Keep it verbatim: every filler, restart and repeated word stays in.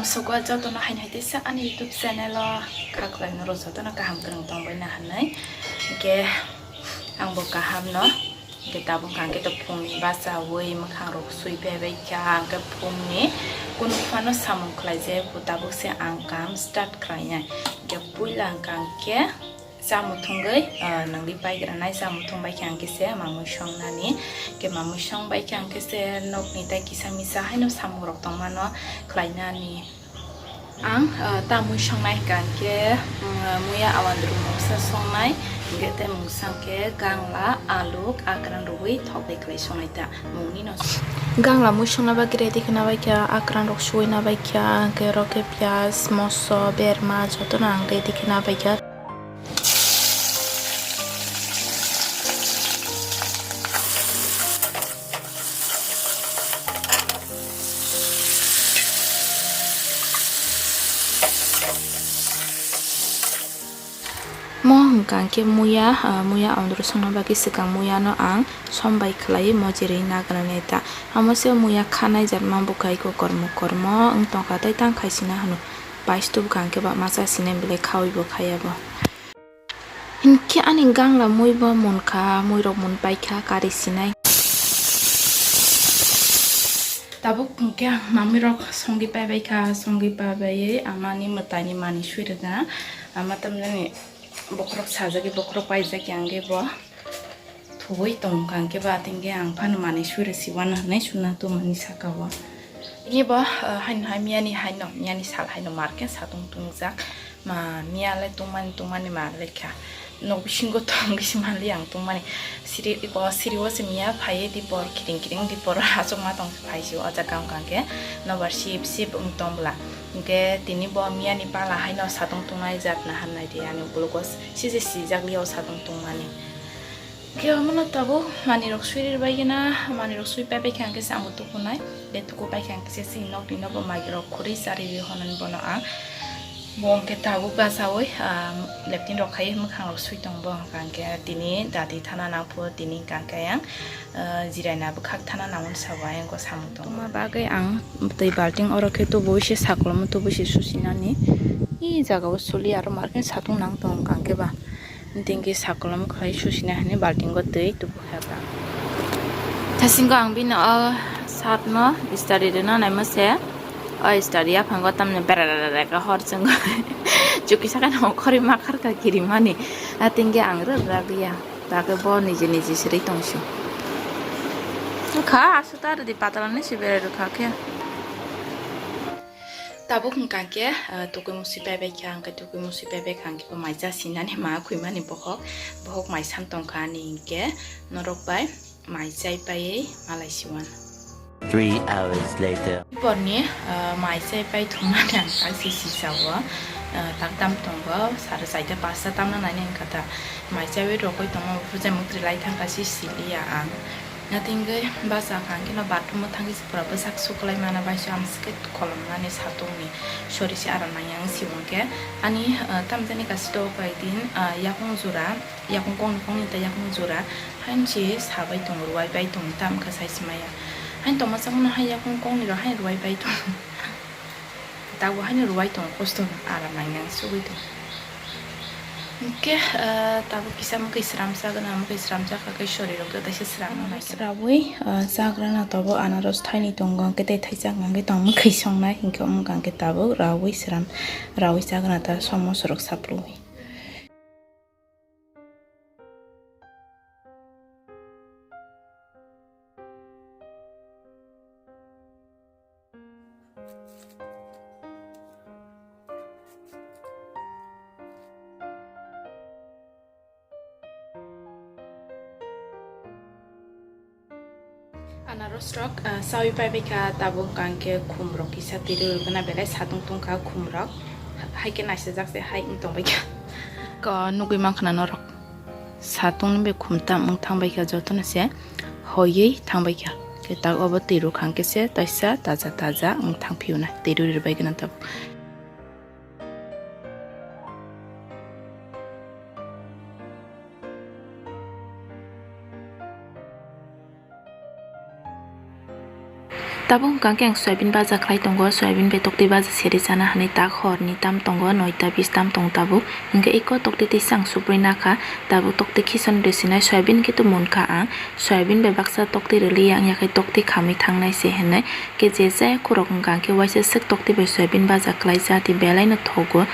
Sokwa jotono haino hai teisa ani YouTube channel o kha khwlaino rw jotono kaham kwrwng tongbaina hwnwi. Hwnkhe angbo kahamno. Hwnkhe tabuk hwnkhe to phungni bachaui mwkhangrok sui phaibaikha, hwnkhe phungni kunu phano samung khlaijak, tabuk se ang kam start khlainai. Hwnkhe puila hwnkhe Cha muthungwi, ah, nangwi paigranai cha muthung bai khe ang khe se mamui songnani. Khe mamui song bai khe ang khe se nokni tei kisa misa haino samungrok tongmano khlainani. Ang, ah, tamui songnai hwnkha hwnkhe, mm, muya awandru mungsa songnai, hwnkhe tei mungsa hwnkhe gangla, aluk, akran rwui thok bai khlai songnai ta mungni no. Gangla mui songna bagwi ready khwna bai kha, akran rok suina bai kha, hwnkhe oro khe piyaj, moso, berma jotono ang ready khwna bai kha. Mo hwnkha khe muya, ah, muya ondro songna bagwi swkang muya no ang som bai khlai mo jerwi nagra neta. Amo se muya khanai jat ma bwkhai ko kormo kormo wng tongkha tei tang khai sina hwno. Paistu bwkha hwnkhe ba masa sinai belai khaui bo khaya bo. Hinkhe ani gangla mui bo munkha, mui rok mun paikha kari sinai. Tabuk hinkhe ang mamui rok songwi paibaikha, songwi paibai amani mwtaini mani sui rwkha. Ama tamjani bokhorok sajagwi bokhorok paijak ya hwnkhe bo. Thugui tongkha hwnkhe ba, tei hwnkhe ang phano manwi suri si uanw hwnwi suna tongmani saka o. Tini bo, ah, haino hai miyani haino, miyani sal haino market satung tungjak. Ma miya le tongmani, tongmani ma lekha. Nok bisingo tongwi si manli ang tongmani. Siri, iko siri o se miya phaiwi dipor kiring kiring dipor achukma tong phai si o jaga wngkha hwnkhe nobar sip sip wng tong bwla. Hwnkhe tini bo miyani pala haino satung tongnai jat naharnai di ani bulugo sije sijak li o satung tongmani. Khe omono tabuk manwirok sui rwbaikhe na, manwirok sui paibaikhe ang khe se ang bo tukunai. De tukubaikhe ang khe se chini nokni nogo mairok khurui charwi rwi honani bono ang. Bo hwnkhe tabuk bachaui, ah, leptin rok khaiwi mwkhangrok sui tongo. Bo hwnkha hwnkhe tini dati thana nangphu, tini hwnkha hwnkhe ang, ah, jiraina bwkhak thana nangmani sabo ayang o samung tongo. Tongma bagwi ang twi balting oro khe tubui se sakolom tubui se susinani. I jagao suli aro market satung nang tongo hwnkha hwnkhe ba. Tingki sakolom khai susina hwnwi baltingo twi tubu kha ta. Thasingo ang bini o shirt no istari rwna naima se. O istari yaphango tamni berererere ka hor chwngo. Chukisa khe nang khori ma khar ka kirimani. A tingki ang rw rw ya. Ta khe bo niji niji siri tong si. Kha asu ta rwdi patala ni si berai rw kha khe. Tabuk hwnkha khe, ah, tukui musi paibai kha, hwnkhe tukui musi paibai kha, hwnkhe bo mai cha sinani ma khwimani bohok, bohok mai san tongkha ani hwnkhe norok bai mai chai paiwi malai siwan. Three hours later. Borni, ah, mai chai pai thumani ang tak si si sao, ah, tak tam tongo, sara chaita pasta tamna nani wngkha ta mai chaiwi rogwi tongma bufru jemuk trilai thangkha si siliya ang. Natingwi basa kha hwnkhe no bathroom o thangwi se pura bwsak suklai mana bai se ang skit kholomnani satungni sori se aram nangya wng si hwnkhe ani, ah, tamjani kaisa tok bai din, ah, yakung jora, yakung kongni kongni ta yakung jora hain se sabai tongo, rwai bai tongo tamkha sai se maya. Hain tongma changmano hai yakung kongni rok hain rwai bai tongo. Tabuk haino rwai tongo, kosto no aram nangya sugui tongo. Hwnkhe, ah, tabuk kisa mwkhwi sramsa gana, mwkhwi sramsa kha khe sori rok joto se sramna nai khe. Srawi, ah, chagrana tabuk anaros thaini tongo, hwnkhe tei thaisa hwnkhe tong mwkhwi songnai, hwnkhe wngkha hwnkhe tabuk rawi sram, rawi chagrana ta somo sorok saplui. Anaros rok, ah, sawi pai bai kha, tabuk hwnkha hwnkhe khum rok kisa twi rwgwna belai satung tungkha khum rok. Hai khe naisajak se hai wng tong bai kha. Ko nugwi mankha na norok. Satung ni bai khum tam wng thang bai kha jotono se hoiwi thang bai kha. Khe tak obo twi rwkha hwnkhe se taisa taja taja wng thang phiyuna twi rw rw bai gana tabuk. Tabuk hwnkha khe ang soyabin baja khlai tongo, soyabin bai toktwi baja seri chana hinwi tak horni tam tongo, noita bis tam tongo tabuk. Hwnkhe eko toktwi tisa ang suprwi nakha, tabuk toktwi khison rw sinai, soyabin khe to munkha ang, soyabin bai baksa toktwi rwliya wngya khe toktwi khamwi thangnai se hinwi. Khe je jaya khorok hwnkha khe waisa swk toktwi bai soyabin baja khlaijak, tei belai no thogo.